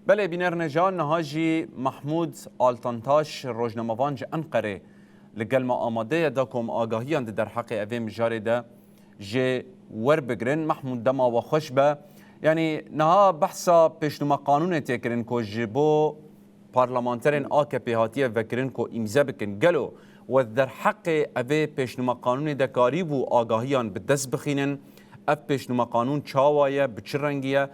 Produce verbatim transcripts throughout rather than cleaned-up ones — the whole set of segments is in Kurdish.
Belê, bînerine can, niha jî Mahmûd Altantaş, rojnamevan ji Enqerê, li gel me amade ye, da ku em agahiyan di derheqê evê mijarê de jê werbigirin. Mahmûd, dema we xweş be. Yanî niha behsa pêşnûma qanûnê tê kirin ku ji bo parlamenterên A K P hatiye vekirin ku îmze bikin. Gelo we di derheqê evê pêşnûma qanûnê de karîbû agahiyan bi dest bixînin? Ev pêşnûma qanûn çawa ye, bi çi rengî ye?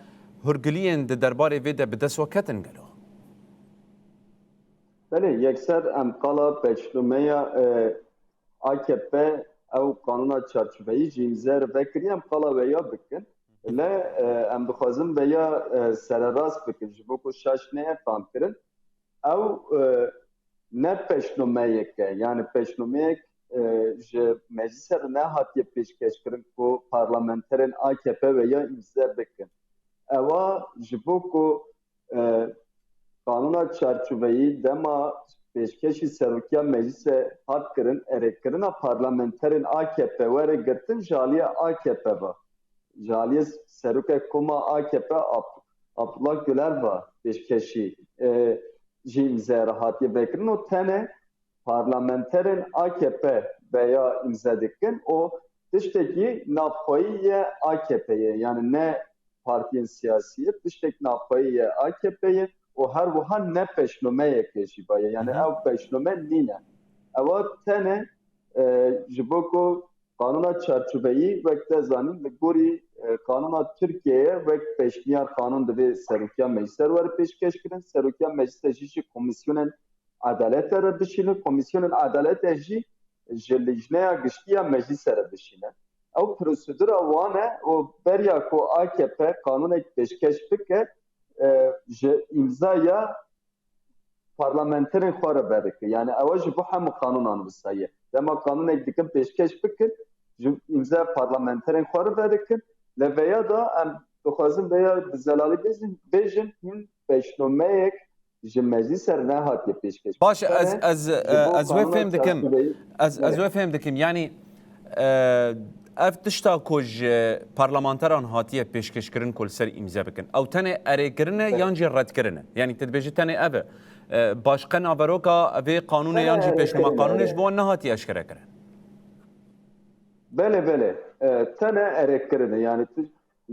Hûrgiliyên di derbarê vê de bi dest we ketin gelo? Belê, yekser em qala pêşnûmeya, e, A K P ew qanûna çarçoveyî ji îmze re vekiriye, em qala veya bikin. Le, e, em dixwazin veya, e, sererast bikin, ji bo ku şaş neye fam kirin. Ew, e, ne pêşnûmeyek e, yani pêşnûmeyek, e, ji meclise re nehatiye pêşkêşkirin ku parlamenterên A K P veya îmze bikin. Ewa ji bo ku, e, qanûna çarçoveyî dema pêşkêşî serokiya meclise hat kirin, erêkirina parlamenterên A K P were girtin ji aliyê A K P ve. Ji aliyê serokê koma A K P Ab-, Abdullah Güler ve pêşkêşî, e, ji îmze re hatiye vekirin û tenê parlamenterên A K P veya îmze dikin û tiştekî navxweyî ye A K P ye, yani ne partiyên siyasî ye, tiştek navxweyî ye A K P ye û her wiha ne pêşnûmeyekê jî baye, yani ew pêşnûme nîne. Ewa tenê, e, ji bo ku qanûna çarçoveyî, wek te zanîn, li gorî, e, qanûna Tirkiyeyê wek pêşniyar qanûn divê serokiya meclise re were pêşkêş kirin. Serokiya meclise jî ji komîsyonên edalete re bişîne. Komîsyonên edalete jî ji Lijneya Giştî ya Meclîse re bişîne. Ew prosedura wan e û beriya ku A K P qanûnek pêşkêş bike, e, ji îmzaya parlamenterên xwe re vedike. Yani ew ji bo hemû qanûnan wisa ye. Dema qanûnek dikin pêşkêş bikin, ji îmzaya parlamenterên xwe re vedikin. Lê veya da em dixwazin veya bi zelalî bêjin, bêjin hîn pêşnûmeyek ji meclîsê re nehatiye pêşkêş. Baş, ez, ez, ez wê fêm dikim. Ez, ez wê fêm dikim. Yanî, e, ev tişta ku ji parlamenteran hatiye pêşkêşkirin ku li ser îmze bikin, ew tenê erêkirin e yan jî redkirin e? Yanî tu dibêjî tenê ev e. E, başqe naveroka vê qanûnê yan jî pêşnûma qanûnê ji bo wan nehatiye eşkerekirin? Belê, belê. E, tenê erêkirin e. Yanî tu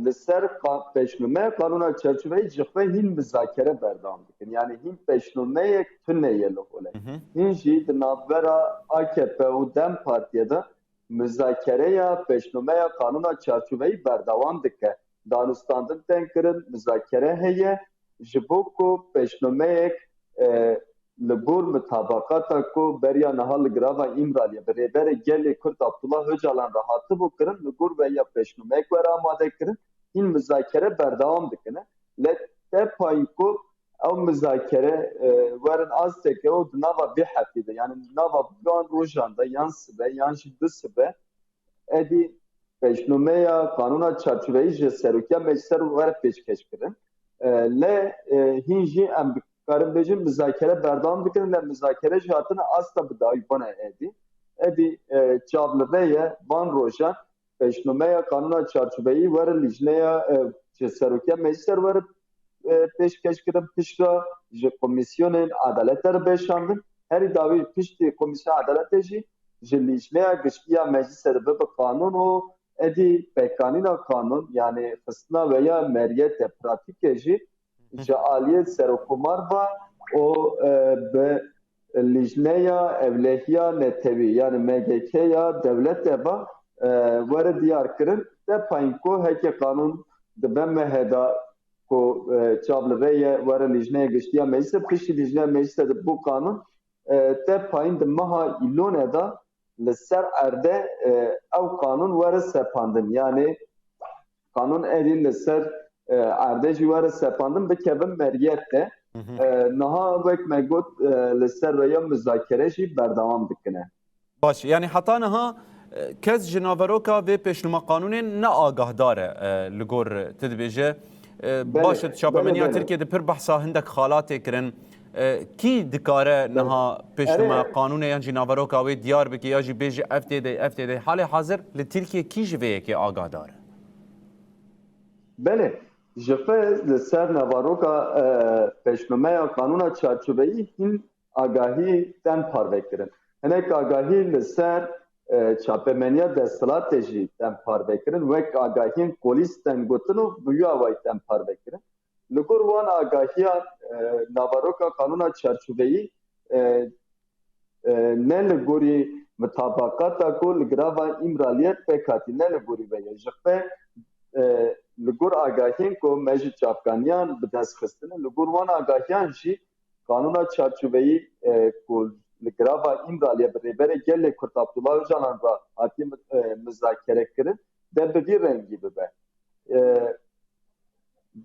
li ser qa-, pêşnûmeya qanûna çarçoveyî ji xwe hîn muzakere berdewam dikin. Yani hîn pêşnûmeyek tune ye li holê. Hîn jî di navbera A K P û DEM Partiye de muzakereya pêşnûmeya qanûna çarçoveyî berdewam dike. Danûstandin tên kirin, muzakere heye. Ji bo ku pêşnûmeyek, e, li gor mutabaqata ku beriya niha li girava Îmraliyê bi Rêberê Gelê Kurd Abdullah Ocalan re hatibû kirin, li gor vêya pêşnûmeyek were amade kirin, hîn muzakere berdewam dikine. Lê te payîn ku ew muzakere, e, werin asteke û di nava vê heftê de, yani di nava van rojan de, yan sibe, yan jî du sibe, êdî pêşnûmeya qanûna çarçoveyî ji serokiya meclîsê re were pêşkêş kirin. E, lê, e, hîn jî em dikarin bêjin muzakere berdewam dikin, lê muzakere jî hatine asta bi dawî bûne êdî. Êdî, e, çav li vê ye, van rojan pêşnûmeya qanûna çarçoveyî were lijneya, e, ji serokiya meclîsê re were, e, pêşkêş kirin, piştre ji komîsyonên edaletê re bêşandin. Herî dawî piştî Komîsyona Edaletê jî ji Lijneya Giştî ya Meclîsê re bibe qanûn û êdî pekanîna qanûn, yanî xistina vêya meriyete pratîkê jî ji aliyê Serokkomar ve û, e, bi Lijneya Ewlehiya Netewî, yanî M G K ya dewletê ve, e, were diyar kirin. Te payîn ku heke qanûn dibe mehê de ku, e, çav li vê ye, were Lijneya Giştî ya Meclîsê, piştî Lijneya Meclîsê de bû qanûn, e, te payîn di meha Îlonê de li ser erdê, e, ew qanûn were sepandin. Yanî qanûn êdî li ser, e, erdê jî were sepandin, bikevin meriyetê. E, niha wek me got, e, li ser vêya muzakere jî berdewam dikine. Baş, yanî heta niha, e, kes ji naveroka vê pêşnûma qanûnê ne agahdar e, e, li gor tu dibêje. E, baş e, di çapemeniya Tirkiyê de pir behsa hindek xala tê kirin. E, kî dikare niha pêşnûma qanûnê yan jî naveroka wê diyar bike ya jî bêje ev tê de, ev tê de? Halê hazir li Tirkiyê kî ji vê yekê agahdar e? Belê. Ji xwe li ser nevaroka, e, pêşnomeya qanûna çarçoveyî hîn agahî tên parvekirin. Hinek agahî li ser, e, çapemeniya desthilatê jî tên parvekirin. Wek agahiyên kolîs tên gotin û bi wî awayî tên parvekirin. Li gor wan agahiyan, e, nevaroka qanûna çarçoveyî, e, e, ne li gorî mitabaqata ku li girava Îmraliyê pêk hatî, ne li gorî vê ye. Ji xwe, e, li gor agahiyên ku me ji çavkaniyan bi dest xistine, li gor wan agahiyan jî qanûna çarçoveyî, e, ku li girava Îmraliyê bi Rêberê Gelê Kurd Abdullah Ocalan re hatiye, e, muzakere kirin, de bi vî rengî bibe. E,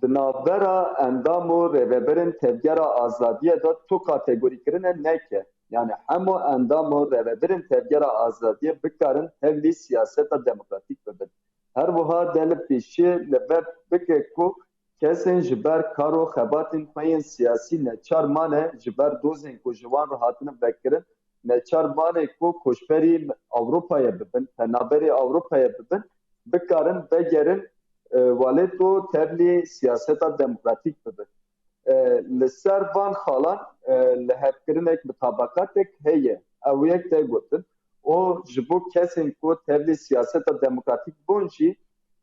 Di navbera endam û rêveberên Tevgera Azadiyê de tu kategorîkirine neke. Yani hemû endam û rêveberên Tevgera Azadiyê bikarin tevlî siyaseta demokratîk bibin. Her wiha de li pêşiyê li vir bike ku kesên ji ber kar û xebatên xwe yên siyasî neçar mane ji ber dozên ku ji wan re hatine vekirin, neçar mane ku koçberî Ewropayê bibin, penaberê Ewropayê bibin, bikarin vegerin, e, welêt û tevlî siyaseta demokratîk bibin. E, li ser van xalan, e, lihevkirinek, mitabaqatek heye. Ew yek te gotin. Û ji bo kesên ku tevlî siyaseta demokratîk bûn jî,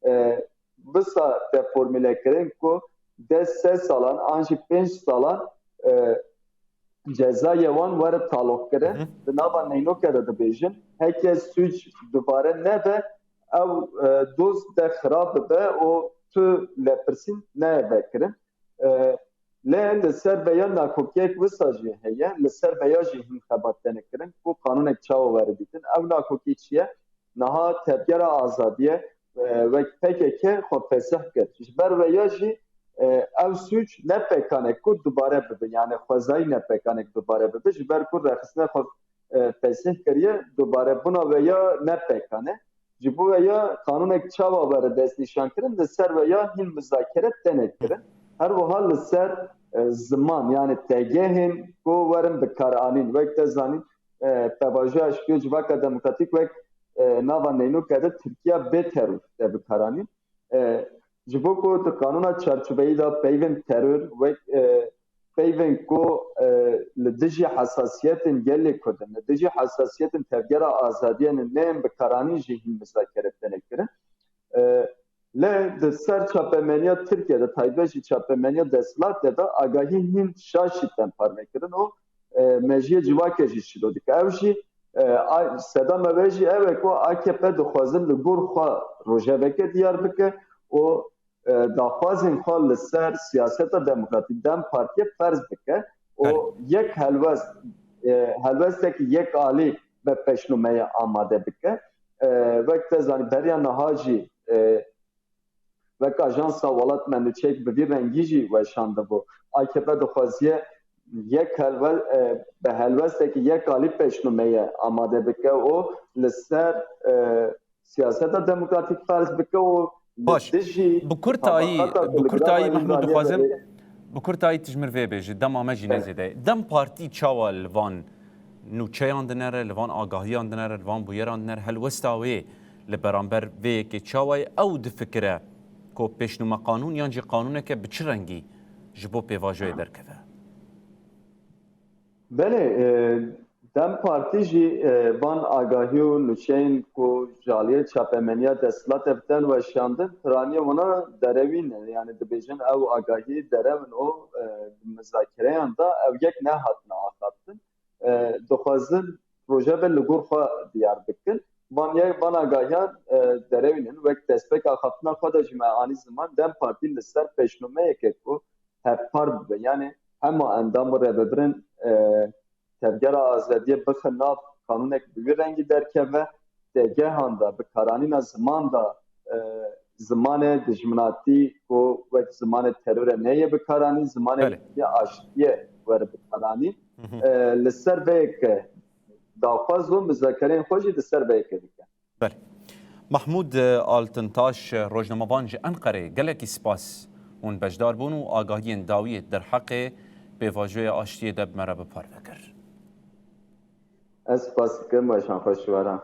e, bisa te formule kirin ku des sê salan an jî pênc salan, e, cezayê wan were taloqkirin. Hı hı. Di nava neynoke de dibêjin, heke sûc dubare nebe, ew, e, doz de xirab bibe û tu lepirsîn neyê vekirin. E, lê li ser veya nakokiyek wisa jî heye, li ser veya jî hîn xebat têne kirin ku qanûnek çawa were dîtin. Ew nakokî çi ye? Niha Tevgera Azadiyê, e, wek P K K xwe fesih kir. Ji ber veya jî, e, ew sûc ne pêkan e ku dubare bibe, yani xwezayî ne pêkan e ku dubare bibe, ji ber ku rêxistinê xwe, e, fesih kiriye, dubarebûna veya ne pêkan e. Ji bo veya qanûnek çawa were destnîşankirin, li ser veya hîn muzakere têne kirin. Her wiha li ser, e, ziman, yani tegehên ku werin bikaranîn, wek te zanîn, e, Pêvajoya Aştî û Civaka Demokratîk wek, e, nava neynoke de Tirkiya bê teror te bikaranîn. E, ji bo ku di qanûna çarçoveyî de peyvên teror wek, e, peyvên ku, e, li dijî hesasiyetên gelê Kurd in, li dijî hesasiyetên Tevgera Azadiyê ne, neyên bikaranîn jî hîn muzakere têne kirin. E, Lê di ser çapemeniya Tirkiye de, taybet jî çapemeniya desthilatê de agahî hîn şaş jî tên parvekirin û, e, mejiyê civakê jî şilo dike. Ew jî, e, a-, seda me ve jî ew e ku A K P dixwazin li gor xwe rojeveke diyar bike û, e, daxwazên xwe li ser siyaseta demokratîk DEM Partiyê ferz bike û Belê. yek helwest, e, helwestekî yek alî be pêşnûmeyê amade bike. E, wek te zanî beriya niha jî, e, wek ajansa Welat Me nûçeyek bi vî rengî jî weşandibû. A K P dixwaziye yek helwe-, e, bi helwestekî yek alî pêşnûmeyê amade bike û li ser, e, siyaseta demokratîk ferz bike û li Baş. dijî Bi kurtayî, mutabaqata ku bi li kurtayî, girava Mehmûd, Îmraliyê dixwazim, de bi kurtayî tu ji min vê bêjî, dema me jî Evet. nêzêde ye. DEM Partî çawa li van nûçeyan dinere, li van agahiyan dinere, li van bûyeran dinere, helwesta wê li beramber vê yekê çawa ye? Ew difikire ku pêşnûme qanûn yan jî qanûneke bi çi rengî ji bo pêvajoyê derkeve? Belê, e, DEM Partî jî, e, van agahî û nûçeyên ku ji aliyê çapemeniya desthilatê bi tên weşandin, piraniya wana derewî ne. Yani dibêjin ew agahî derew in û, e, di muzakereyan de ew yek nehatine axaftin. E, dixwazin rojevê li gor xwe diyar bikin. Van ye-, van agahiyan, e, derewînin. Wek destpêka axaftina xwe de jî me anî ziman, DEM Partî li ser pêşnûmeyeke ku hevpar bibe. Yani hema endam û rêvebirên, e, Tevgera Azadiyê bixin nav, qanûnek bi wî rengî derkeve, tegehan de, bi karanîna ziman de, e, zimanê dijminatî ku wek zimanê terorê neyê bikaranîn, zimanê Belê. yê aştiyê were bikaranîn. Hı hı. E, li ser vê yekê daxwaz û muzakereyên xwe jî li ser vê yekê dike. Belê. Mahmûd Altintaş, rojnamevan ji Enqerê, gelekî spas hûn beşdar bûn û agahiyên dawiyê derheqê pêvajoya aştiyê de bi me re bi parve kir. Ez spas dikim, weşan xweş ji we re.